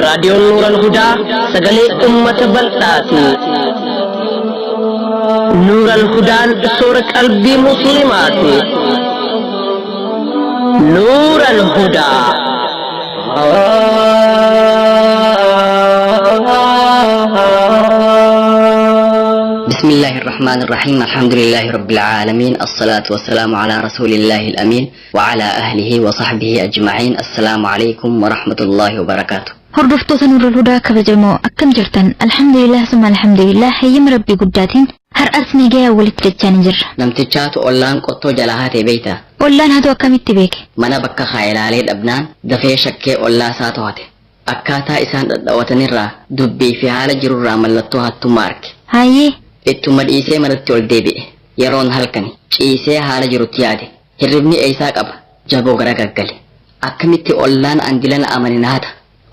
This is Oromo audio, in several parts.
Raadiyoon Nuural Hudaa sagalee uummata bal'aati. Nuural Hudaan soora qalbii musliimaati. Nuural Hudaa. بسم الله الرحمن الرحيم، الحمد لله رب العالمين، الصلاة والسلام على رسول الله الأمين وعلى أهله وصحبه أجمعين. السلام عليكم ورحمة الله وبركاته. Hordoftoota Nurul Hudaa kabajamoo, akkam jirtan? Alhamdulillah, summa alhamdulillah, hayyama Rabbii guddaatiin har'as nagaya walitti dachaa ni jirra. Namtichaatu ollaan qottoo jalaa hatee beeyta. Ollaan hatu akkamitti beeke? Mana bakka kaayilaalee dhabnaan dafee shakkee ollaa isaa to'ate. Akkaataa isaan dhadhawatanirraa, dubbii fi haala jirurraa mallattoo hattummaa arge. Hayyee. Ittuma dhiisee manatti ol deebi'e. Yeroon halkani ciisee haala jirutti yaade. Hirribni eeysaa qaba? Jaboo gara gaggale. Akkamitti ollaan andilana amanin hata?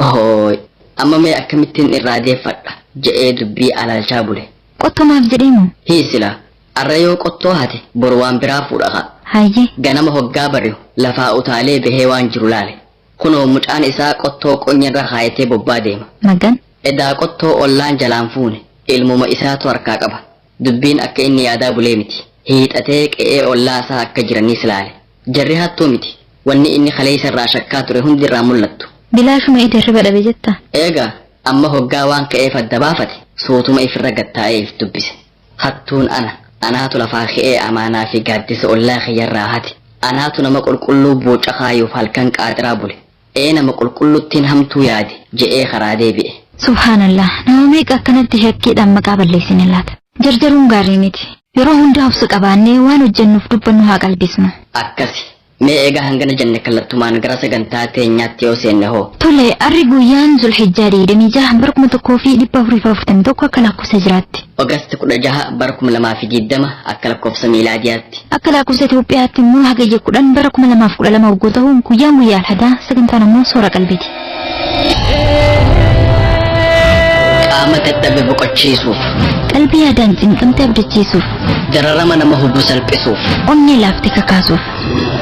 Ohooy, amma mee akkamittiin irraa deeffadha je'ee dubbii alaalchaa bule. Qottomaaf jedheemu? Hiisila arra yoo qottoo hate, boru waan biraa fuudha haa. Hayyee. Ganama hoggaa bari'u lafaa utaalee bahee waan jiru laale. Kunoo mucaan isaa qottoo qonyarra kaayatee bobbaa deema. Magan. Edaa qottoo ollaan jalaan fuune, ilmuma isaatu harkaa qaba. Dubbiin akka inni yaadaa bulee miti. Hiixatee qe'ee ollaa isaa akka jiraniis laale. Jarri hattuu miti. Wanni inni kaleessa irraa shakkaa ture hundi irraa mul'attu. Bilaashuma ija hirriba dhabe jetta? Eegaa amma hoggaa waan ka'eef adda baafate, suutuma ifirra gattaa'ee if dubbise. Hattuun ana. Anaatu lafaa ka'ee amaanaa fi gaaddisa ollaa kiyyarraa hate. Anaatu nama qulqulluu buuca kaayuuf halkan qaaxiraa bule. Ee, nama qulqulluttiin hamtuu yaade je'ee karaa deebi'e. Subhaanallah, nama meeqa akkanatti shakkiidhaan maqaa balleessine laata? Jarjaruun gaarii miti. Yeroo hundaa obsa qabaannee waan hojjennuuf dubbannu haa qalbisnu. Akkasi. Mee eegaa hangana jenne, kallattumaan gara sagantaa teenyaatti yoo seenne hoo? Tole, arri guyyaan Zulhijjaa 26 bara 1441 akka lakkoofsa jiraatti. Ogasti 16 bara 2020 akka lakkoofsa miilaadiyaatti. Akka lakkoofsa Itoophiyaatti immoo Hagayya 10 bara 2012 hogguu ta'u, guyyaan guyyaa Alhadaa, sagantaan ammoo soora qalbiiti. Qaama dadhabe boqochiisuuf. Qalbii yaadaan cinqamte abdachiisuuf. Dararama nama hubu salphisuuf. Onnee laaftee kakaasuuf.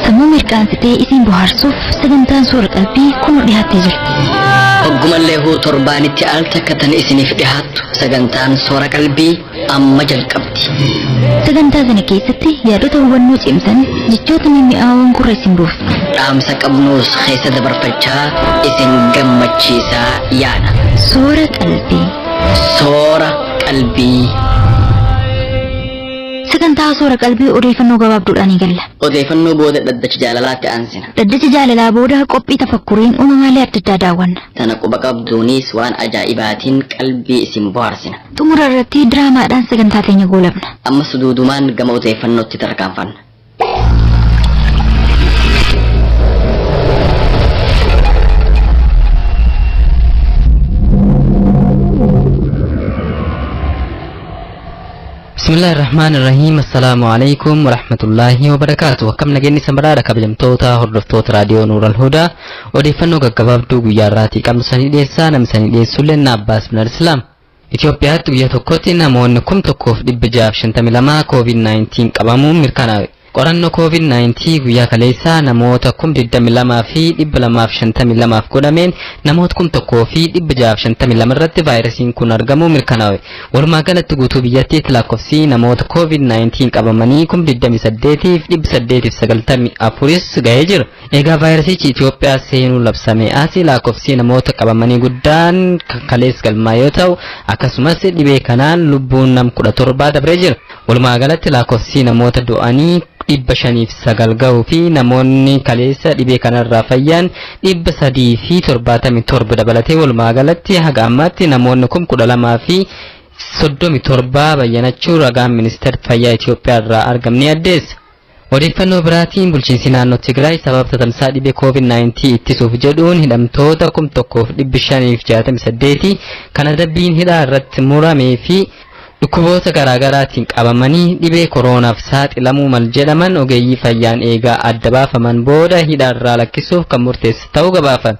Sammuu mirqaansitee isin bohaarsuuf sagantaan soora qalbii kunoo dhiyaattee jirti. Hoggumallee huu torbaanitti al takka tan isiniif dhihaattu sagantaan soora qalbii amma jalqabdi. Sagantaa sana keessatti yaadota hubannoo cimsan, jechoota mimmi'aawoon gurra isin buusu. Dhaamsa qabnuus keessa dabarfachaa isin gammachiisaa yaada. Soora qalbii. Soora qalbii. Sagantaa soora qalbii odeeffannoo gabaabduudhaan eegalla. Odeeffannoo booda dhaddacha jaalalaatti aansina. Dhaddacha jaalalaa booda qophii tafakkuriin uumamaalee adda addaa daawwanna. Tana quba qabduunis waan ajaa'ibaatiin qalbii isin bohaarsina. Xumura irratti diraamaadhaan sagantaa teenya goolabna. Amma suduudumaan gama odeeffannootti tarkaanfanna. بسم الله الرحمن الرحيم، السلام عليكم ورحمة الله وبركاته. Akkam nageenyi sanbaraadha, kabajamtoota hordoftoota raadiyoo Nuur al-Hudaa? Odeeffannoo gaggabaabduu guyyaa irraatii qabnu sanii dhiyeessaa, namni sanii dhiyeessullee na Abbaas bin Islaam. Itoophiyaatti guyyaa tokkotti namoonni 1652 COVID-19 qabamuun mirkanaa'e. Qorannoo COVID-19 guyyaa kaleessaa namoota 22,252f godhameen namoota 1652 irratti vaayirasiin kun argamuu mirkanaa'e. Walumaa galatti guutuu biyyattiitti lakkoofsi namoota COVID-19 qabamanii 28,894s gahee jira. Egaa vaayirasichi Itoophiyaa seenuu labsame asii lakkoofsi namoota qabamanii guddaan kan kaleessa galmaa yoo ta'u, akkasumas dhibee kanaan lubbuun nam 17 dabree jira. Walumaa galatti lakkoofsi namoota du'anii 509 gahuu fi namoonni kaleessa dhibee kanarraa fayyan 377 dabalatee, walumaa galatti haga ammaatti namoonni 12,037 bayyanachuu ragaan ministeera fayyaa Itoophiyaa irraa argamne addeessa. Odeeffannoo biraatiin, bulchiinsi naannoo Tigraay sababa tatamsaa dhibee COVID-19 ittisuuf jedhuun hidhamtoota 1568 kan adabbiin hidhaa irratti muramee fi dhukkuboota garaagaraatiin qabamanii dhibee koroonaaf saaxilamuu mal jedhaman ogeeyyii fayyaan eegaa adda baafaman booda hidhaarraa lakkisuuf kan murteesse ta'uu gabaafame.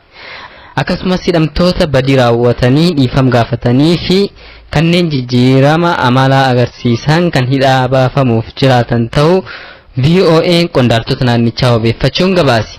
Akkasumas hidhamtoota badii raawwatanii dhiifam gaafatanii fi kanneen jijjiirama amalaa agarsiisan kan hidhaa baafamuuf jiraatan ta'uu VOA'n qondaaltota naannichaa wabeeffachuun gabaase.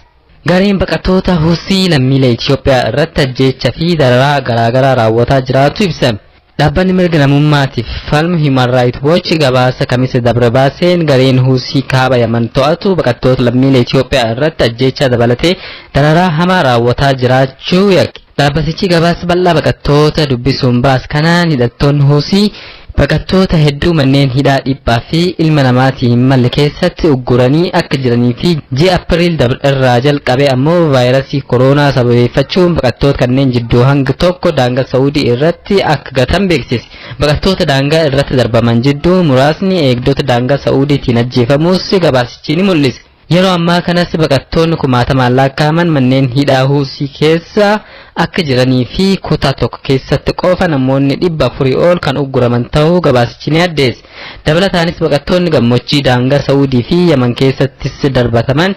Gareen baqattoota Husii lammiilee Itoophiyaa irratti ajjeecha fi dararaa garaagaraa raawwataa jiraatu ibsame. Dhaabbanni mirga namummaatiif falmu Human Rights Watch gabaasa Kamisa dabre baaseen gareen Husii kaaba Yaman to'atu baqattoota lammiilee Itoophiyaa irratti ajjeechaa dabalatee dararaa hamaa raawwataa jiraachuu yakke. Dhaabbatichi gabaasa bal'aa baqattoota dubbisuun baas kanaan hidhattoonni Husii baqattoota hedduu manneen hidhaa dhiphaa fi ilma namaatii hin malle keessatti ugguranii akka jiranii fi ji'a April dabre irraa jalqabee ammoo vaayirasii kooroonaa sababeeffachuun baqattoota kanneen jidduu hanga tokko daangaa Saawudii irratti akka gatan beeksise. Baqattoota daangaa irratti darbaman jidduu muraasni eegdota daangaa Saawudiitiin ajjeefamuus gabaasichi ni mul'ise. Yeroo ammaa kanas baqattoonni kumaatamaan lakkaa'aman manneen hidhaa Huusii keessa akka jiranii fi kutaa tokko keessatti qofa namoonni 400 ol kan ugguraman ta'uu gabaasichi ni addeesse. Dabalataanis baqattoonni gammoojjii daangaa Saawudii fi Yaman keessattis darbataman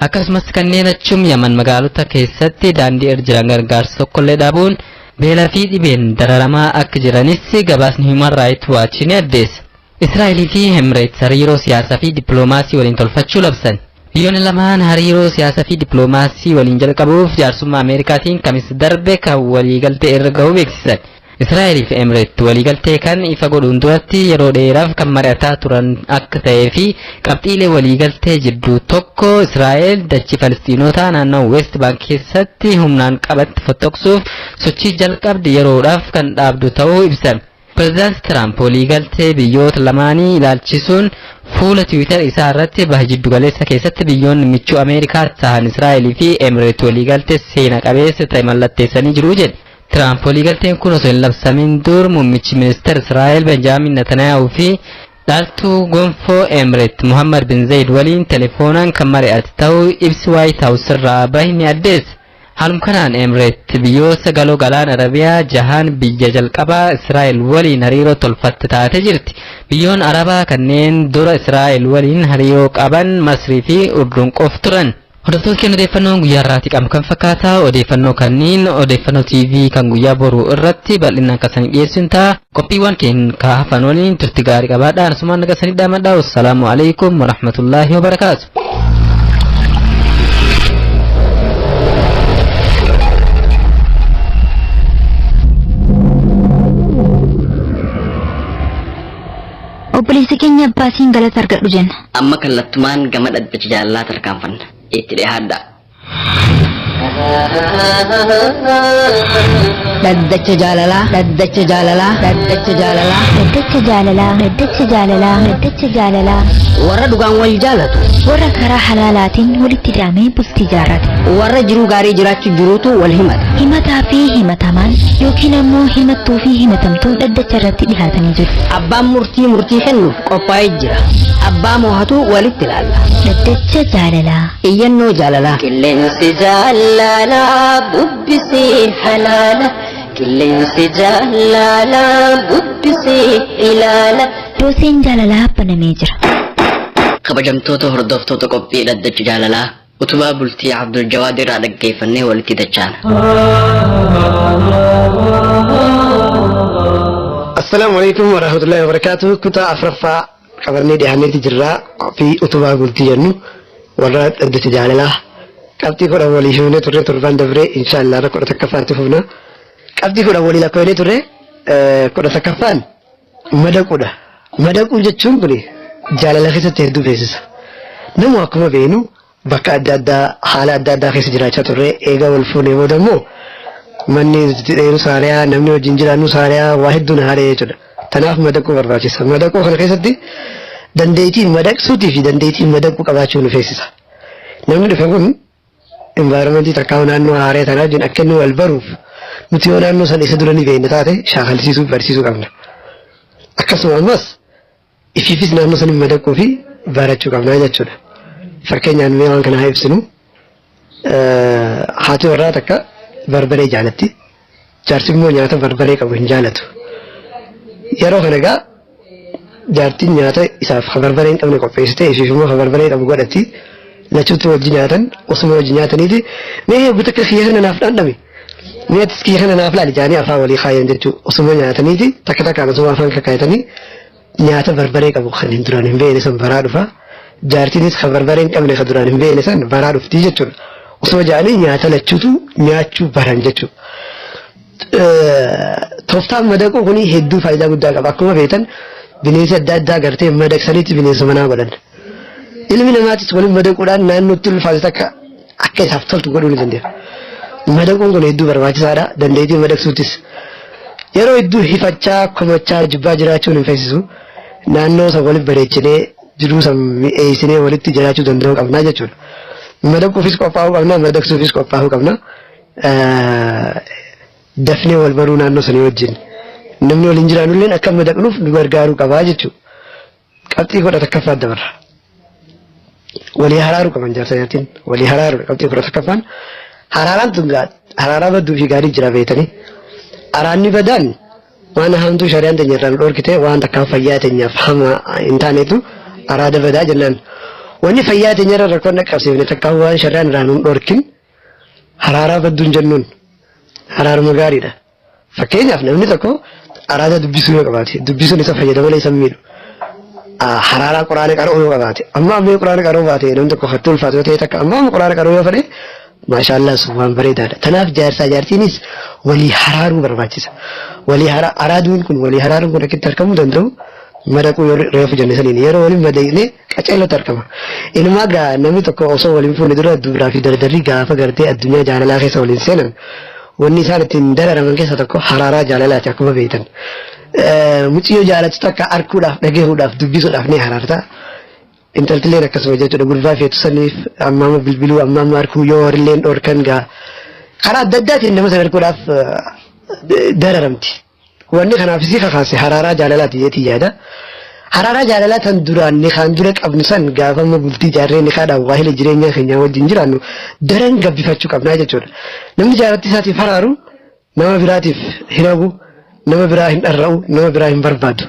akkasumas kanneen achum Yaman magaalota keessatti daandii irra jiran gargaarsa tokkollee dhabuun beelaa fi dhibeen dararamaa akka jiranis gabaasni Human Rights Watch ni addeesse. Israa'elii fi Emirates hariiroo siyaasaa fi dippiloomaasii waliin tolfachuu labsan. Biyyoonni lamaan hariiroo siyaasaa fi dippiloomaasii waliin jalqabuuf jaarsummaa Ameerikaatiin Kamisa darbe kan waliigaltee irra gahuu beeksisan. Israa'elii fi Emirates waliigaltee kan ifa godhuun duratti yeroo dheeraaf kan mari'ataa turan akka ta'ee fi qabxiilee waliigaltee jidduu tokko Israa'el dachii Falistiinotaa naannoo West Bank keessatti humnaan qabatti fottoqsuuf sochii jalqabdi yeroodhaaf kan dhaabdu ta'uu ibsan. Pireezidaanti Tiraamp waliigaltee biyyoota lamaanii ilaalchisuun fuula Tiwiitar isaa irratti baha jiddugaleessa keessatti biyyoonni michuu Ameerikaa ta'an Israa'elii fi Emireet waliigaltee seena qabeessa ta'e mallatteessanii jiru jedhe. Tiraamp waliigalteen kun osoo hin labsamin dur muummichi ministeera Israa'el Benjaamin Netanyaahu fi dhaaltuu gonfoo Emireet Muhammad bin Zayid waliin telefoonaan kan mari'ate ta'uu ibsi Waayit Haawus irraa bahe ni addeesse. Haaluma kanaan Emireet biyyoota galoo galaana Arabiyaa jahaan biyya jalqabaa Israa'el waliin hariiroo tolfatte taatee jirti. Biyyoon Arabaa kanneen dura Israa'el waliin hariiroo qaban Masrii fi Urdun qof turan. Hordoftoota keenya, odeeffannoon guyyaa irraati qabnu kan fakkaata. Odeeffannoo kanneen odeeffannoo TV kan guyyaa boruu irratti bal'inaan kan isanii dhiyeessuun ta'a. Qophiiwwan keenya ka hafan waliin turti gaarii qabaadhaa. Asumaan naga isanii dhaamadhaa. Wassalaamu alaikum warahmatullaahi wabarakaatu. Obboleessa keenya Abbaasiin galata argadhu jenna. Amma kallattumaan gama dhaddacha jaalalaa tarkaanfanna. Itti dhiyaadhaa. Dhaddacha jaalalaa. Dhaddacha jaalalaa. Dhaddacha jaalalaa. Dhaddacha jaalalaa. Dhaddacha jaalalaa. Dhaddacha jaalalaa. Warra dhugaan wal jaalatu. Warra karaa halaalaatiin walitti hidhamee bultii jaarrate. Warra jiruu gaarii jiraachuu jiruutu wal himata. Himataa fi himatamaan yookiin ammoo himattuu fi himatamtuun dhaddacha irratti dhihaatanii jiru. Abbaan murtii murtii kennuuf qophaa'ee jira. Abbaa moohatu walitti ilaalla. Dhaddacha jaalalaa. Iyyannoo jaalalaa. Qilleensi jaalalaa bubbisee halaala. Qilleensi jaalalaa bubbisee ilaala. Dooseen jaalalaa banamee jira. Kabajamtoota hordoftoota qophii dhaddacha jaalalaa, utubaa bultii Abdul Jawaad irraa dhaggeeffannee walitti dachaana. Assalaamu alaikum warahmatullahi wabarakatuh. Kutaa afraffaa qabannee dhiyaanneeti jirraa fi utubaa bultii jennu warra dhaddacha jaalalaa. Qabxii 10 walii himnee turre torban dabree, inshaallah irra 11ffaatti fufna. Qabxii 10 walii lakkoofnee turre, 11ffaan madaquudha. Madaquu jechuun kun jaalala keessatti hedduu beeksisa. Namu akkuma beeknu bakka adda addaa, haala adda addaa keessa jiraachaa turre. Eega wal fuunee booda immoo manni dheeru saariyaa, namni wajjin jiraannu saariyaa, waa hedduun haaree jechuudha. Tanaaf madaquu barbaachisa. Madaquu kana keessatti dandeettii madaqsuutii fi dandeettii madaquu qabaachuu nu feesisa. Namni dhufe kun environmentii takkaa naannoo haaree tanaa wajjin akka inni wal baruuf nuti yoo naannoo sana isa dura ni beekna taate shaakalsiisuu, barsiisuu qabna. Akkasuma ammas ifiifis naannoo sana madaquu fi barachuu qabna jechuudha. Fakkeenyaan mee waan kana haa ibsinu. Haati warraa takka barbaree jaalatti. Jaarsi immoo nyaata barbaree qabu hin jaalatu. Yeroo kana egaa jaartiin nyaata isaaf ka barbaree hin qabne qopheessitee ishiif immoo ka barbaree qabu godhatti. Lachuutti wajji nyaatan. Osuma wajji nyaataniiti, "Mee eeguu takka kiyya kana naaf dhandhami. Mee atis kiyya kana naaf laali," jaanii afaan walii kaayan jechuudha. Osuma nyaataniiti takka takkaan osuma afaan kakkaayatanii nyaata barbaree qabu kan hin duraan hin beekne san baraa dhufa. Jaartiinis kan barbaree hin qabne kan duraan hin beekne san baraa dhufti jechuudha. Osoo ja'anii nyaata lachuutu nyaachuu baran jechuudha. Tooftaan madaquu kun hedduu faayidaa guddaa qaba. Akkuma beektan bineensa adda addaa gartee madaqsaniitti bineensa manaa godhan. Ilmi namaatis waliin madaquudhaan naannootti ulfaate takka akka isaaf toltu godhuu ni danda'a. Madaquun kun hedduu barbaachisaadha. Dandeettii madaqsuutis. Yeroo hedduu hifachaa, komachaa, jibbaa jiraachuun hin feesisu. Naannoo san walitti bareechinee jiruu san mi'eessinee walitti jiraachuu danda'uu qabna jechuudha. Madaquufis qophaa'uu qabna, madaqsuufis qophaa'uu qabna. Dafnee wal baruu naannoo sanii wajjin. Namni waliin jiraannulleen akka madaqnuuf nu gargaaruu qabaa jechuudha. Qabxii 11ffaa dabarra. Walii haraaruu qaban jaarsa jaartiin. Walii haraaruu qabxii 11ffaan. Haraaraan tun haraaraa badduu fi gaarii jira beektanii. Araanni badaan waan hamtuu shari'aan teenya irraa nu dhorkite waan takkaa fayyaa teenyaaf hama hin taanetu araada badaa jennaan. Wanni fayyaa teenya irra rakkoon dhaqqabsiifne takkaa waan shari'aan irraa nu dhorkin haraaraa badduun jennuun haraaruma gaariidha. Fakkeenyaaf namni tokko araada dubbisuu yoo qabaate dubbisuun isa fayyada malee isa miidhu. Haraaraa quraana qara'uu yoo qabaate amma amma yoo quraana qara'uu baate namni tokko hattuu ulfaatu yoo ta'e takka amma amma quraana qara'uu yoo fedhe maashaallah sun waan bareedaadha. Tanaaf jaarsaa jaartiinis walii haraaruu barbaachisa. Walii araaduun kun walii haraaruun kun akkitti argamuu danda'u madaquu yoo reefu jenne saniin yeroo waliin madaqne qaceellotti argama. Inumaa gaa namni tokko osoo waliin fuune dura dubaraa fi dardarri gaafa gartee addunyaa jaalalaa keessa waliin seenan wanni isaan ittiin dararaman keessa tokko haraaraa jaalalaati akkuma beektan. Muciyyoo jaalatu takka arkuudhaaf dhagahuudhaaf dubbisuudhaaf ni haraarta. Intaltilleen akkasuma jechuudha gurbaa feetu saniif amma amma bilbiluu amma amma arkuu yoo warrilleen dhorkan gaa karaa adda addaatiin nama sana arkuudhaaf dararamti. Wanni kanaaf isii kakaase haraaraa jaalalaati jeetii yaada. Haraaraa jaalalaa tan duraan nikaan dura qabnu san gaafa amma bultii jaarree nikaadhaan waahila jireenyaa keenyaa wajjin jiraannu daran gabbifachuu qabnaa jechuudha. Namni jaalattii isaatiif haraaru nama biraatiif hin hagu, nama biraa hin dharra'u, nama biraa hin barbaadu.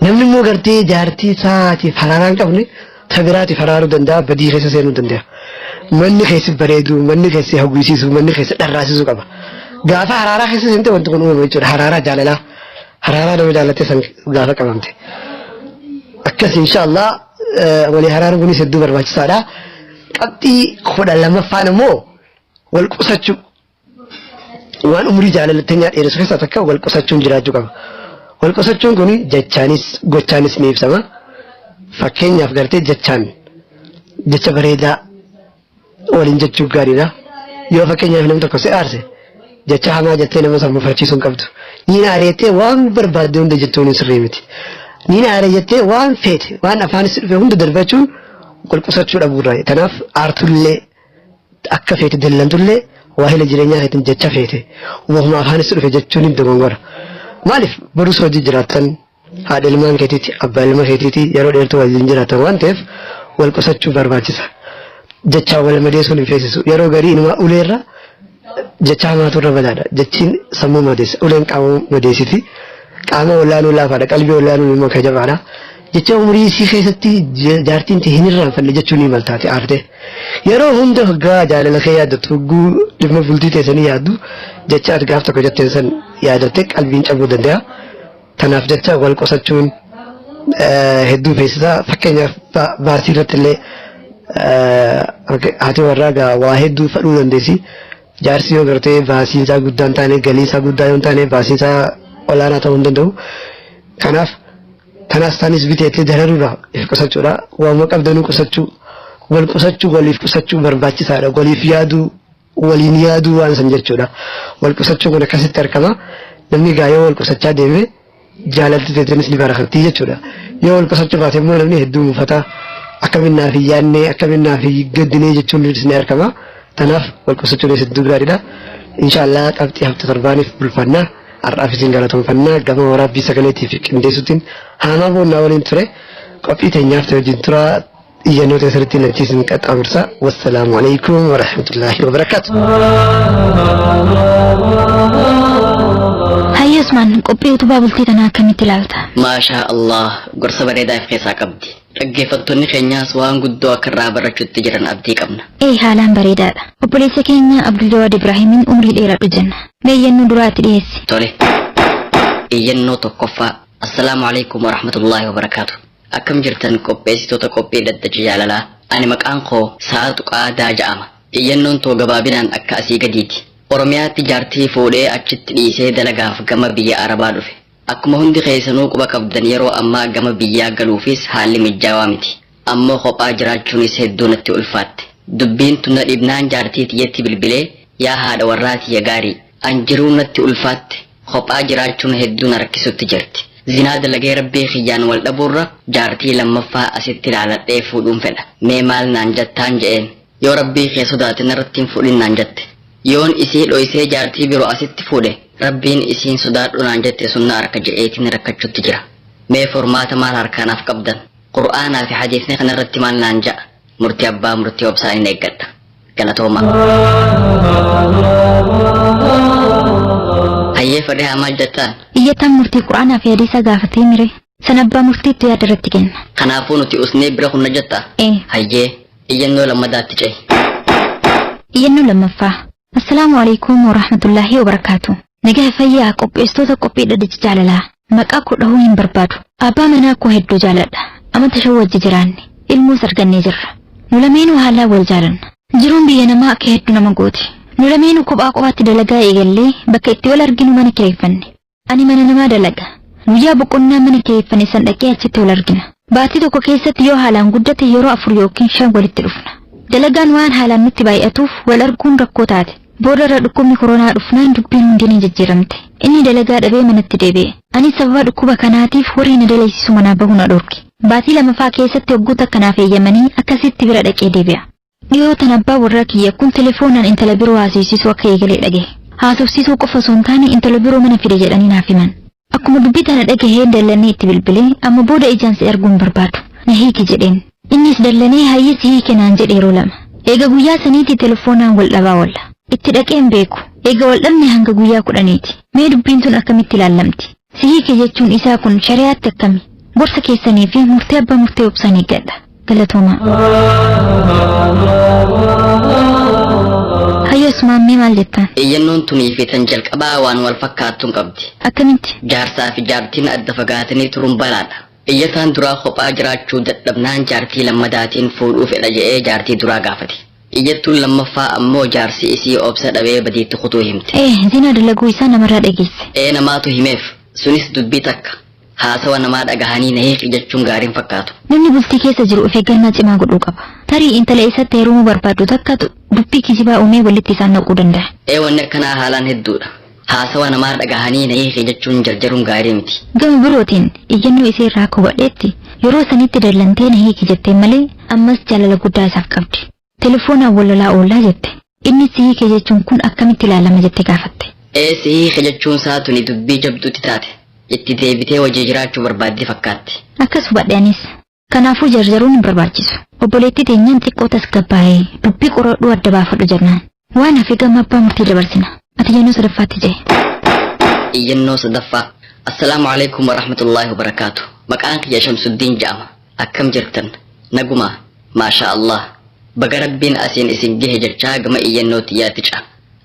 Namni immoo gartee jaartii isaatiif haraaraa hin qabne ta biraatiif haraaruu danda'a, badii keessa seenuu danda'a. Manni keessi bareedu, manni keessi hawwisiisu, manni keessi dharraasisuu qaba. Gaafa haraaraa keessa seente wanti kun uumama jechuudha. Haraaraa jaalalaa. Haraaraa nama jaalattee san gaafa qabamte. Akkas inshaallah walii haraaruun kunis hedduu barbaachisaadha. Qabxii 12ffaan immoo wal qusachuu. Waan umurii jaalala teenyaa dheeressu keessaa takka wal qusachuun jiraachuu qaba. Wal qusachuun kun jechaanis gochaanis ni ibsama. Fakkeenyaaf gartee jechaan jecha bareedaa waliin jechuu gaariidha. Yoo fakkeenyaaf namni tokko si aarse jecha hamaa jettee nama san mufachiisuu hin qabdu. Niin aareettee waan barbaadde hunda jettuun hin sirrii miti. Niin aare jettee waan feete waan afaanis dhufe hunda darbachuun wal qusachuu dhabuurraa. Kanaaf aartullee akka feete dallantullee waahila jireenyaa keetiin jecha feete wahuma afaanis dhufe jechuun hin dogongora. Maaliif borus hojii jiraattan haadha ilmaan keetiiti abbaa ilma keetiiti yeroo dheertuu waliin jiraatan waan ta'eef wal qusachuu barbaachisa. Jechaan wal madeessuun hin feesisu. Yeroo garii inumaa uleerra jecha hamaatu irra badaadha. Jechiin sammuu madeessa. Uleen qaama madeessiti. Qaama wallaaluu laafaadha. Qalbii wallaaluun immoo ka jabaadha. Jecha umurii isii keessatti jaartiin tee hin irraanfanne jechuun ni maltaate aarte. Yeroo hunda hoggaa jaalala kee yaaddattu hogguu dhimma bultii teessanii yaaddu jecha ati gaaf tokko jetteen san yaadattee qalbiin cabuu danda'a. Tanaaf jecha wal qusachuun hedduu feesisa. Fakkeenyaaf baasii irratti illee haati warraa gaa waa hedduu fadhuu dandeessi. Jaarsi yoo gartee baasiin isaa guddaa hin taane galiin isaa guddaa yoo hin taane baasiin isaa olaanaa ta'uu hin danda'u. Kanaaf tanaas taanis biteettee dararuudha if qusachuudha. Waanuma qabdanuu qusachuu wal qusachuu waliif qusachuu barbaachisaadha. Waliif yaaduu waliin yaaduu waan san jechuudha. Wal qusachuun kun akkasitti argama. Namni gaa yoo wal qusachaa deeme jaalalti teessanis ni barakatti jechuudha. Yoo wal qusachuu baate immoo namni hedduu mufata. Akkamiin naaf hin yaadne akkamiin naaf hin gaddine jechuun ni argama. Tanaaf wal qusachuun hedduu gaariidha. Inshaallah qabxii hafte torbaaniif bulfannaa. Har'aaf isin galatoomfannaa gama waraabbii sagaleetii fi qindeessuutiin haamaa boonnaa waliin ture. Qophii teenyaaf ta'e wajjin turaa. Iyyannoo teessanitti nachiisin qaxxaamursa. Wassalaamu alaikum warahmatullaahi wabarakaatu. Hayya Usmaan qophii utubaa bultii tanaa akkamitti ilaalta? Maashaa Allah gorsa bareedaa of keessaa qabdi. Dhaggeeffattoonni keenyaas waan guddoo akka irraa barachuutti jiran abdii qabna. Ee haalaan bareedaadha. Obboleessa keenya Abdul Jawaad Ibraahimiin umrii dheeradhu jenna. Mee iyyannoo duraatti dhiyeessi. Tole. Iyyannoo tokkoffaa. Assalaamu alaikum warahmatullaahi wabarakaatu. Akkam jirtan qopheessitoota qophii dhaddacha jaalalaa. Ani maqaan koo Sa'a Tuqaa Daa ja'ama. Iyyannoon too gabaabinaan akka asii gadiiti. Oromiyaatti jaartii fuudhee achitti dhiisee dalagaaf gama biyya Arabaa dhufe. Akkuma hundi keessanuu quba qabdan yeroo ammaa gama biyyaa galuufis haalli mijjaawaa miti. Ammoo kophaa jiraachuunis hedduu natti ulfaatte. Dubbiin tun na dhibnaan jaartii tiyyatti bilbilee yaa haadha warraa tiyya gaarii. An jiruun natti ulfaatte. Kophaa jiraachuun hedduu na rakkisutti jirti. Zinaa dalagee rabbii kiyyaan wal dhabuurra jaartii lammaffaa asitti ilaaladhee fuudhuun fedha. Mee maal naan jettaan je'een. Yoo rabbii kee sodaate narratti hin fuudhin naan jette. Yoon isii dhoysee jaartii biroo asitti fuudhe rabbiin isiin sodaadhu naan jette sun na arka je'eetiin rakkachutti jira. Mee furmaata maal harkaa naaf qabdan? Qur'aanaa fi hadiisni kanarratti maal naan ja'a? Murtii abbaa murtii obsaaniin eeggadha. Galatoomaa. Hayyee fadhee maal jettaan? Iyyataan murtii Qur'aanaa fi hadiisa gaafatee mire. San abbaa murtiitti yaada irratti kenna. Kanaafuu nuti usnee bira kunna jettaa? Ee. Hayyee iyyannoo lammadaatti ce'i. Iyyannoo lammaffaa. Assalaamu alaikum wa rahmatullaahi wa barakaatu. Nagaa fayyaa qopheessitoota qophii dhaddacha jaalalaa. Maqaa koo dhahuu hin barbaadu. Abbaa manaa koo hedduu jaaladha. Amata shan wajji jiraanne. Ilmoos argannee jirra. Nu lameenuu haalaan wal jaalanna. Jiruun biyya namaa akka hedduu nama gooti. Nu lameenuu kophaa kophaatti dalagaa eegallee bakka itti wal arginu mana kireeffanne. Ani mana namaa dalaga. Guyyaa boqonnaa mana kireeffanne san dhaqee achitti wal argina. Baatii tokko keessatti yoo haalaan guddate yeroo afur yookiin shan walitti dhufna. Dalagaan waan haalaan nutti baay'atuuf wal arguun rakkoo taate. Booda irra dhukkubni koronaa dhufnaan dubbiin hundi ni jijjiiramte. Inni dalagaa dhabee manatti deebi'e. Ani sababa dhukkuba kanaatiif warri na dalaysiisu manaa bahu na dhorke. Baatii lamaffaa keessatti waggoota akkanaaf eeyyamanii akkasitti bira dhaqee deebi'a. Dhiyoo tan abbaa warraa kiyya kun telefoonaan intala biroo haasofsiisuu akka eegalee dhagahe. Haasofsiisuu qofa osoo hin taane intala biroo mana fide jedhanii naaf himan. Akkuma dubbii tana dhagahee dallanii itti bilbilee amma booda ijaan si arguun barbaadu. Na hiiki jedheen. Innis dallanee hayyee si hiike naan jedhe yeroo lama. Eega guyyaa saniitti telefoonaan wal dhabaa oolla. Itti dhaqee hin beeku. Eega wal dhabne hanga guyyaa kudhaniiti. Mee dubbiin tun akkamitti ilaallamti? Si hiike jechuun isaa kun shari'aatti akkami? Gorsa keessanii fi murtee abbaa murtee obsaan eeggadha. Galatoomaa. Hayyoo Usmaan mee maal jettaan? Iyyannoon tunii fi tan jalqabaa waan wal fakkaattuun qabdi. Akkamitti? Jaarsaa fi jaartiin adda fagaatanii turuun balaadha. Iyyataan duraa kophaa jiraachuu dadhabnaan jaartii lammadaatiin fuudhuu fedha je'ee jaartii duraa gaafate. Iyyattuun lammaffaa ammoo jaarsi isii obsa dhabee badiitti kutuu himte. Ee, zinaa dalaguu isaa namarraa dhageesse. Ee namaatu himeef sunis dubbii takka. Haasawa namaa dhagahanii na hiiki jechuun gaariin fakkaatu. Namni bultii keessa jiru of eeggannaa cimaa godhuu qaba. Tarii intala isatti heerumuu barbaaddu takkatu dubbii kijibaa uumee walitti isaan naquu danda'a. Ee wanni akkanaa haalaan hedduudha. Haasawa namaa dhagahanii na hiiki jechuun jarjaruun gaarii miti. Gama birootiin iyyannoo isee irraa akka hubadheetti yeroo sanitti dallantee na hiiki jettee malee ammas jaalala guddaa isaaf qabdi. Telefoonaan wal lolaa oollaa jette. Inni si hiike jechuun kun akkamitti ilaalama jettee gaafatte. Ee si hiike jechuun isaa tuni dubbii jabduutti taate. Itti deebitee wajji jiraachuu barbaaddi fakkaatti. Akkas hubadhe anis. Kanaafuu jarjaruun hin barbaachisu. Obboleettii teenyaan xiqqoo tasgabbaa'ee dubbii qoradhuu adda baafadhu jennaan. Waan hafe gama abbaa murtii dabarsina. Ati iyyannoo sadaffaatti ce'i. Iyyannoo sadaffaa. Assalaamu alaikum wa rahmatullaahi wa barakaatu. Maqaan kiyya Shamsuddiin jedhama. Akkam jirtan? Nagumaa? Maashaa Allah. Baga rabbiin asiin isin gahe jechaa gama iyyannoo tiyyaatti ce'a.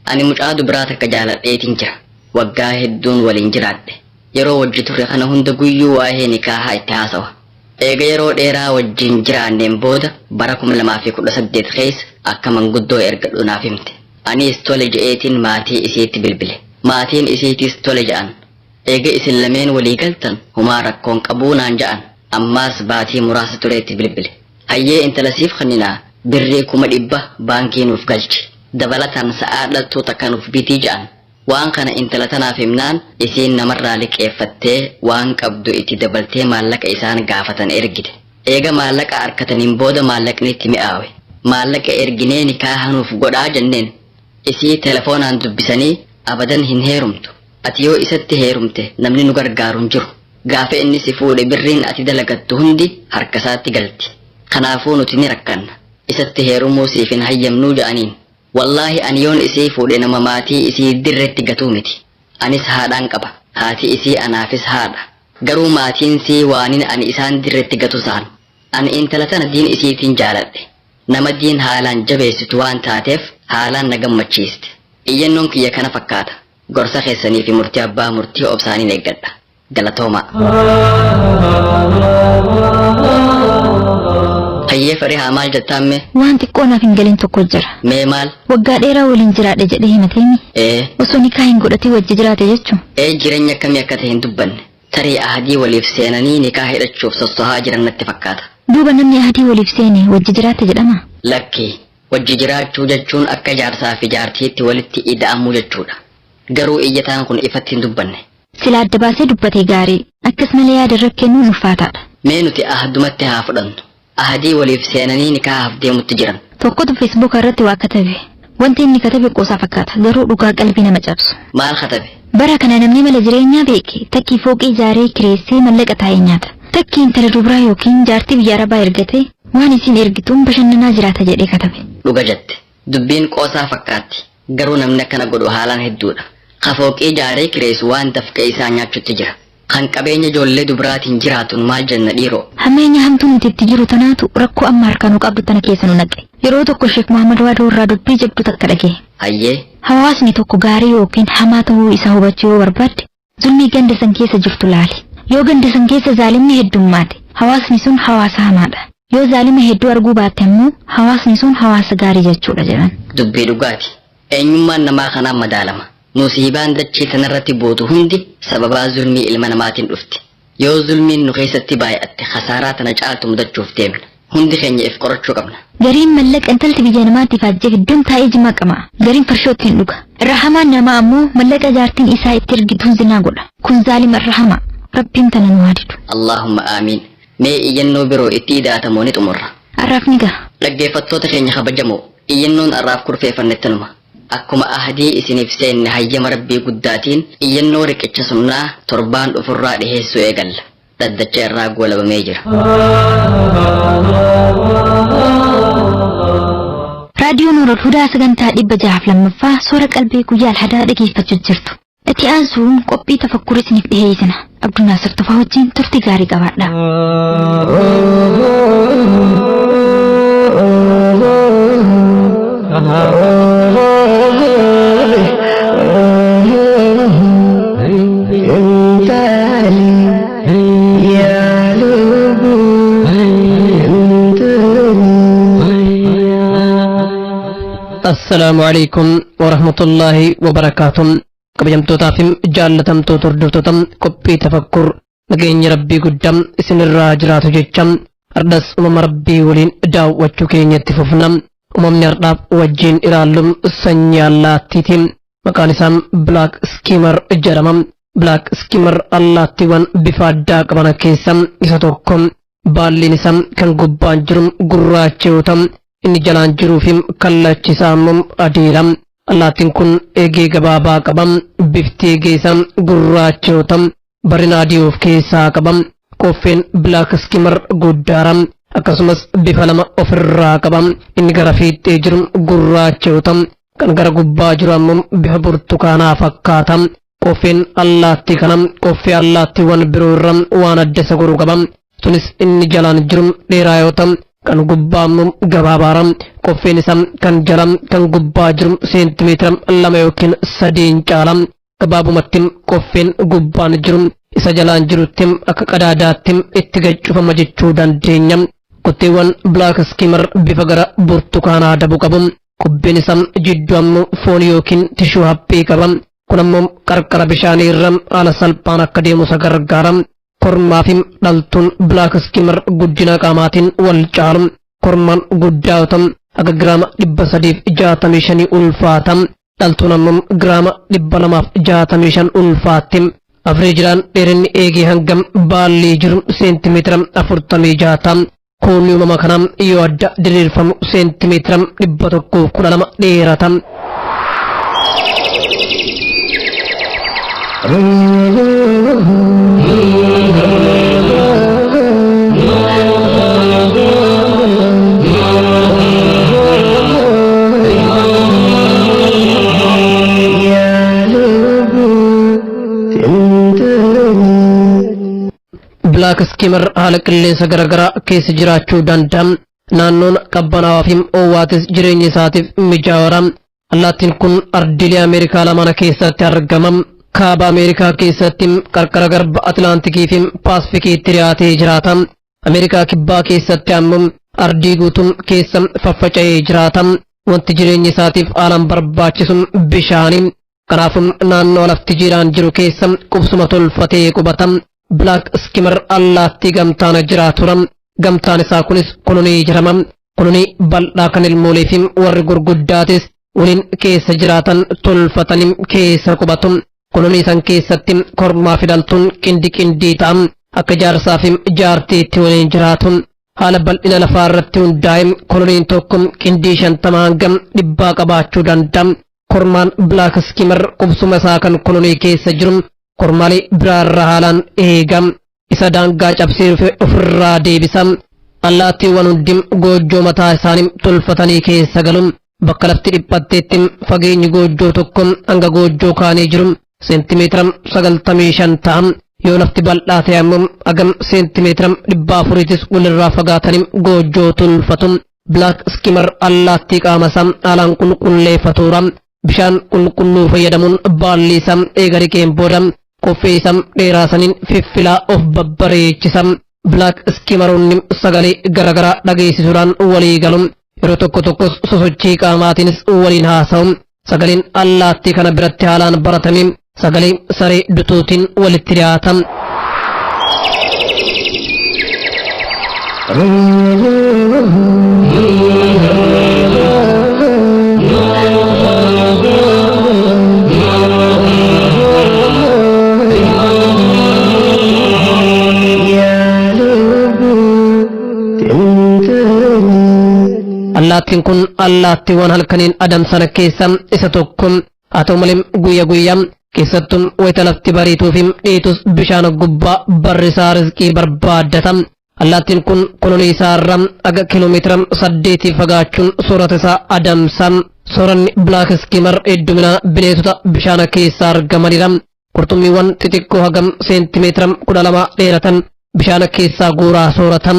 Ani mucaa dubaraa takka jaaladheetiin jira. Waggaa hedduun waliin jiraadhe. Yeroo wajji turre kana hunda guyyuu waa'ee nikaahaa itti haasawa. Eega yeroo dheeraa wajjin jiraanneen booda bara 2018 keessa akka manguddoo ergadhu naaf himte. Anis tole je'eetiin maatii isiitti bilbile. Maatiin isiitis tole je'an. Eega isin lameen walii galtan humaa rakkoon qabuu naan je'an. Ammaas baatii muraasa tureetti bilbile. Hayyee intala siif kenninaa birrii 100,000 baankii nuuf galchi. Dabalataan sa'aa dhaltuu takka nuuf bitii je'an. Waan kana intala tanaaf himnaan isiin namarraa liqeeffattee waan qabdu itti dabaltee maallaqa isaan gaafatan ergite. Eega maallaqa arkataniin booda maallaqni itti mi'aawe. Maallaqa erginee nikaaha nuuf godhaa jenneen. Isii telefoonaan dubbisanii abadan hin heerumtu. Ati yoo isatti heerumte namni nu gargaaru hin jiru. Gaafa inni si fuudhe birriin ati dalagattu hundi harka isaatti galti. Kanaafuu nuti ni rakkanna. Isatti heerumuu siif hin hayyamnuu ja'aniin. Wallaahi ani yoon isii fuudhe nama maatii isii dirretti gatuu miti. Anis haadhaan qaba. Haati isii anaafis haadha. Garuu maatiin sii waanin ani isaan dirretti gatu sa'an. Ani intala tana diin isiitiin jaaladhe. Nama diin haalaan jabeessitu waan taateef haalaan na gammachiiste. Iyyannoon kiyya kana fakkaata. Gorsa keessanii fi murtii abbaa murtii obsaaniin eeggadha. Galatoomaa. Hayyee Farihaa maal jettaan mee? Waan xiqqoo naaf hin galin tokko jira. Mee maal? Waggaa dheeraa waliin jiraadhe jedhee himateemi. Ee, Osoo nikaa hin godhatin wajji jiraate jechuun. ee jireenya akkamii akka ta'e hin dubbanne. Tarii ahadii waliif seenanii nikaa hidhachuuf sossohaa jiran natti fakkaata. Duuba namni ahadii waliif seene wajji jiraate jedhama. Lakki, wajji jiraachuu jechuun akka jaarsaa fi jaartiitti walitti ida'amuu jechuudha. Garuu iyyataan kun ifatti hin dubbanne. Sila adda baasee dubbatee gaarii. Akkas malee yaada irra kennuun ulfaataadha. Mee nuti ahdumatti haa fudhannu. Ahadii waliif seenanii nikaahaaf deemutti jiran. Tokkotu feesbuuka irratti waa katabe. Wanti inni katabe qoosaa fakkaata. Garuu dhugaa qalbii nama cabsu. Maal katabe? Bara kana namni mala jireenyaa beeke takkii fooqii ijaaree kireessee mallaqa taa'ee nyaata. Takkii intala dubaraa yookiin jaartii biyya arabaa ergatee waan isiin ergituun bashannanaa jiraata jedhee katabe. Dhuga jette. Dubbiin qoosaa fakkaatti. Garuu namni akkana godhu haalaan hedduudha. Ka fooqii ijaaree kireessu waan dafqa isaa nyaachutti jira. Kan qabeenya ijoollee dubraatiin jiraatuun maal jenna dhiiroo? Hammeenya hamtuu nuti itti jiru tanaatu rakkoo amma harkaa nu qabdu tana keessa nu naqe. Yeroo tokko Sheek Muhammad Waadoo irraa dubbii jabdu takka dhagee. Hayyee, Hawaasni tokko gaarii yookiin hamaa ta'uu isaa hubachuu yoo barbaadde zulmii ganda san keessa jirtu laali. Yoo ganda san keessa zaalimni heddummaate hawaasni sun hawaasa hamaadha. Yoo zaalima hedduu arguu baatte ammoo hawaasni sun hawaasa gaarii jechuudha jedhan. Dubbii dhugaati. Eenyummaan namaa kanaan madaalama. Musiibaan dachee tanarratti buutu hundi sababaa zulmii ilma namaatiin dhufti. Yoo zulmiin nu keessatti baay'atte khasaaraa tana caaltu mudachuuf deemna. Hundi keenya if qorachuu qabna. Gariin mallaqa intalti biyya namaatti ifaajjee fidduun taa'ee jimaa qama'a. Gariin farshoo ittiin dhuga. Irra hamaan namaa ammoo mallaqa jaartiin isaa itti ergituun zinaa godha. Kun zaalima irra hamaa. Rabbiin tana nu haa didu. Allaahumma aamiin. Mee iyyannoo biroo itti ida'atamoo ni xumurra. Har'aaf ni gaha. Dhaggeeffattoota keenya kabajamoo, iyyannoon har'aaf kurfeeffanne tanuma. Akkuma ahdii isiniif seenne hayyama Rabbii guddaatiin iyyannoo riqicha sunnaa torbaan dhufurraa dhiheessuu eegalla. Dhaddacha irraa goolabamee jira. Raadiyoo Nuurul Hudaa sagantaa 602ffaa soora qalbii guyyaa alhadaa dhageeffachuu jirtu. Itti aansuun qophii tafakkur isiniif dhiheessina. Abdulnaasir Tufaa wajjin turtii gaarii qabaadha. Assalaamu alaikum warahmatullaahi wabarakaatuh. Kabajamtootaa fi jaallatamtoota hordoftoota qophii tafakkur nageenyi rabbii guddaa isinirraa jiraatu jecha ardhas uumama rabbii waliin daawwachuu keenyatti fufna. Uumamni ardhaaf wajjin ilaallu sanyii allaattiiti. Maqaan isaa Black Skimmer jedhama. Black Skimmer allaattiiwwan bifa addaa qaban keessaa isa tokko. Baalliin isaa kan gubbaan jiru gurraacha yoo ta'u inni jalaan jiruu fi kallachi isaa immoo adiidha. Allaattiin kun eegee gabaabaa qaba. Bifti eegee isaa gurraacha yoo ta'u barrina adii of keessaa qaba. Qoffeen Black Skimmer guddaadha. Akkasumas bifa lama ofirraa qaba. Inni gara fiixee jiru gurraacha yoo ta'u kan gara gubbaa jiru ammoo bifa burtukaanaa fakkaata. Qoffeen allaattii kana qoffee allaattiiwwan biroo irra waan adda isa godhu qaba. Sunis inni jalaan jiru dheeraa yoo ta'u kan gubbaa immoo gabaabaadha. Qoffeen isaa kan jala kan gubbaa jiru seentimeetira 2 yookiin 3 caala. Gabaabumatti qoffeen gubbaan jiru isa jalaan jirutti akka qadaadaatti itti gaccufama jechuu dandeenya. Kotteewwan Black Skimmer bifa gara burtukaanaa dabu qabu. Kubbeen isaa jidduu ammoo foon yookiin tishuu haphii qaba. Kun ammoo qarqara bishaanii irra haala salphaan akka deemu isa gargaara. Kormaa fi dhaltuun Black Skimmer guddina qaamaatiin wal caalu. Kormaan guddaa yoo ta'u haga giraama 365 ulfaata. Dhaltuun ammoo giraama 265 ulfaatti. Afreejidhaan dheerinni eegee hangam baallii jiru seentimeetira 46 ta'a. Koolli uumama kanaa yoo adda diriirfamu seentimeetira 112 dheerata. Black Skimmer haala qilleensa garaagaraa keessa jiraachuu danda'a. Naannoon qabbanaawaa fi oowwaatis jireenya isaatiif mijaawaadha. Allaattiin kun ardiilee Ameerikaa lamaan keessatti argama. Kaaba Ameerikaa keessatti qarqara garba Atlaantikii fi Paasifikiitti dhiyaatee jiraata. Ameerikaa kibbaa keessatti ammoo Ardii guutuu keessa faffaca'ee jiraata. Wanti jireenya isaatiif haalaan barbaachisu bishaani. Kanaafuu naannoo lafti jiidhaan jiru keessa qubsuma tolfatee qubata. Black Skimmer allaattii gamtaan jiraatura. Gamtaan isaa kunis kolonii jedhama. Kolonii bal'aa kan ilmoolee fi warri gurguddaatis waliin keessa jiraatan tolfatanii keessa qubatu. Kolonii san keessatti kormaa fi dhaltuun qindi qindii ta'an akka jaarsaa fi jaartiitti waliin jiraatu. Haala bal'ina lafaa irratti hundaa'e koloniin tokko qindii 50 hanga 100 qabaachuu danda'a. Kormaan Black Skimmer qubsuma isaa kan kolonii keessa jiru kormaalee biraarra haalaan eega. Isa daangaa cabsee dhufe ofirraa deebisa. Allaattiiwwan hundi goojjoo mataa isaanii tolfatanii keessa galu. Bakka lafti dhiphatteetti fageenyi goojjoo tokko hanga goojjoo kaanii jiru seentimeetira 95 ta'a. Yoo lafti bal'aa ta'e ammoo hagam seentimeetira 400tis walirraa fagaatanii goojjoo tolfatu. Black Skimmer allaattii qaama isaa haalaan qulqulleeffatuura. Bishaan qulqulluu fayyadamuun baalli isaa eega dhiqeen booda qoffee isaa dheeraa saniin fiffilaa of babbareechisa. Black Skimmeroonni sagalee garaagaraa dhageessisuudhaan walii galu. Yeroo tokko tokkos sosochii qaamaatiinis waliin haasa'u. Sagaleen allaattii kana biratti haalaan baratame sagalee saree dutuutiin walitti dhiyaata. Allaattiin kun allaattiiwwan halkaniin adamsan keessa isa tokko. Haa ta'u malee guyya guyyaa keessattuu wayita lafti bariituu fi dhiitus bishaan gubbaa barrisaa rizqii barbaaddata. Allaattiin kun kolonii isaa irraa haga kiiloomeetira 8 fagaachuun soorata isaa adamsa. Sooranni Black Skimmer hedduminaa bineensota bishaan keessaa argamanidha. Qurxummiiwwan xixiqqoo hagam seentimeetira 12 dheeratan bishaan keessaa guuraa soorata.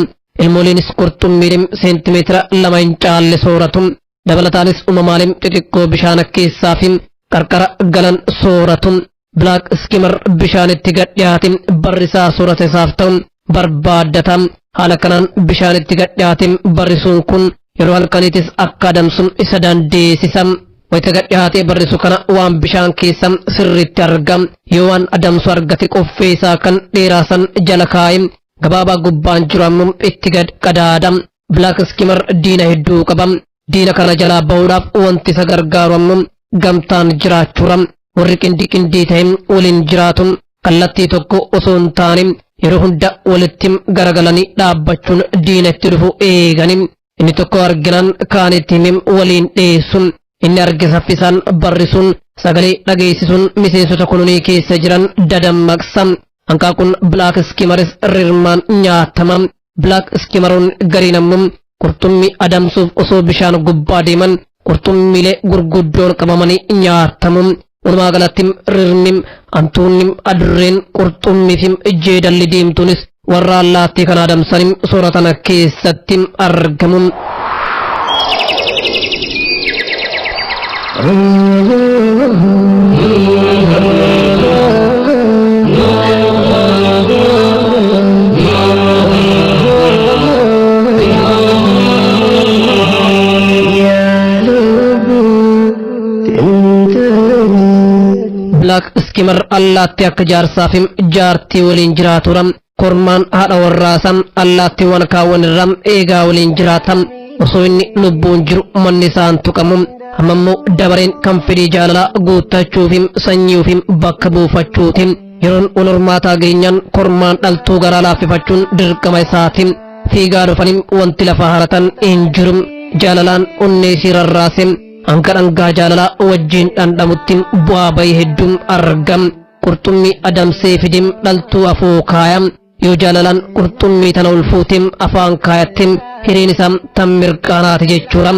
Ilmooleenis qurxummiilee seentimeetira 2 hin caalle sooratu. Dabalataanis uumamaalee xixiqqoo bishaan keessaa fi qarqara galan sooratu. Black Skimmer bishaanitti gad dhiyaate barrisaa soorata isaaf ta'u barbaaddata. Haala kanaan bishaanitti gad dhiyaate barrisuun kun yeroo halkaniitis akka adamsu isa dandeessisa. Wayita gad dhiyaatee barrisu kana waan bishaan keessa sirriitti arga. Yoo waan adamsu argate qoffee isaa kan dheeraa san jala kaa'e gabaabaa gubbaan jiru ammoo itti gad qadaada. Black Skimmer diina hedduu qaba. Diina kana jalaa bahuudhaaf wanti isa gargaaru ammoo gamtaan jiraachuudha. Warri qindi qindii ta'e waliin jiraatu kallattii tokko osoo hin taane yeroo hunda walitti garagalanii dhaabbachuun diina itti dhufu eegani. Inni tokko arginaan kaan itti himee waliin dheessu. Inni arge saffisaan barrisuun sagalee dhageessisuun miseensota kolonii keessa jiran dadammaqsa. Hanqaaquun Black Skimmeris rirmaan nyaatama. Black Skimmeroon gariin ammoo qurxummii adamsuuf osoo bishaan gubbaa deeman qurxummiilee gurguddoon qabamanii nyaatamu. Walumaa galatti rirmi, hantuunni, adurreen, qurxummii fi jeedalli diimtuunis warra allaattii kana adamsanii sooratan keessatti argamu. Black Skimmer allaattii akka jaarsaa fi jaartii waliin jiraatudha. Kormaan haadha warraasaa allaattiiwwan kaawwan irraa eegaa waliin jiraata. Osoo inni lubbuun jiru manni isaan tuqamu. Amma immoo dabareen kan fedhii jaalalaa guuttachuu fi sanyii ofii bakka buufachuuti. Yeroon wal hormaataa geenyaan kormaan dhaltuu garaa laaffifachuun dirqama isaati. Fiigaa dhufanii wanti lafa haratan hin jiru. Jaalalaan onnee isii rarraase hanga dhangaa jaalalaa wajjin dhandhamutti bu'aa bayii hedduun argam. Qurxummii adamsee fidim dhaltuu afoo kaaya. Yoo jaalalaan qurxummii tana ol fuutim afaan kaayattim hireen isaa tan mirqaanaati jechuudha.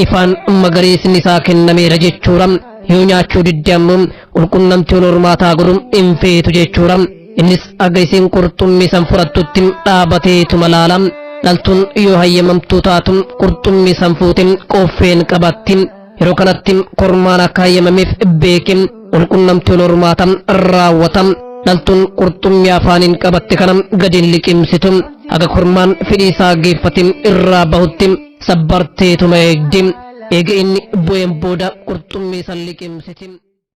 Ifaan magariisni isaa kennameera jechuudha. Yoo nyaachuu didde ammoo qulqunnamtii wal hormaataa godhu hin feetu jechuudha. Innis aga isiin qurxummii san fudhattutti dhaabateetuma laala. Dhaltuun yoo hayyamamtuu taatu qurxummii san fuutim qoffeen qabatti. Yeroo kanatti kormaan akka hayyamameef beekim walqunnamtii wal hormaata raawwata. Dhaltuun qurxummii afaaniin qabatte kana gadi hin liqimsitu. Haga kormaan fedhii isaa geeffate irraa bahutti sabbarteetuma eegdi. Eega inni bu'een booda qurxummii san liqimsiti.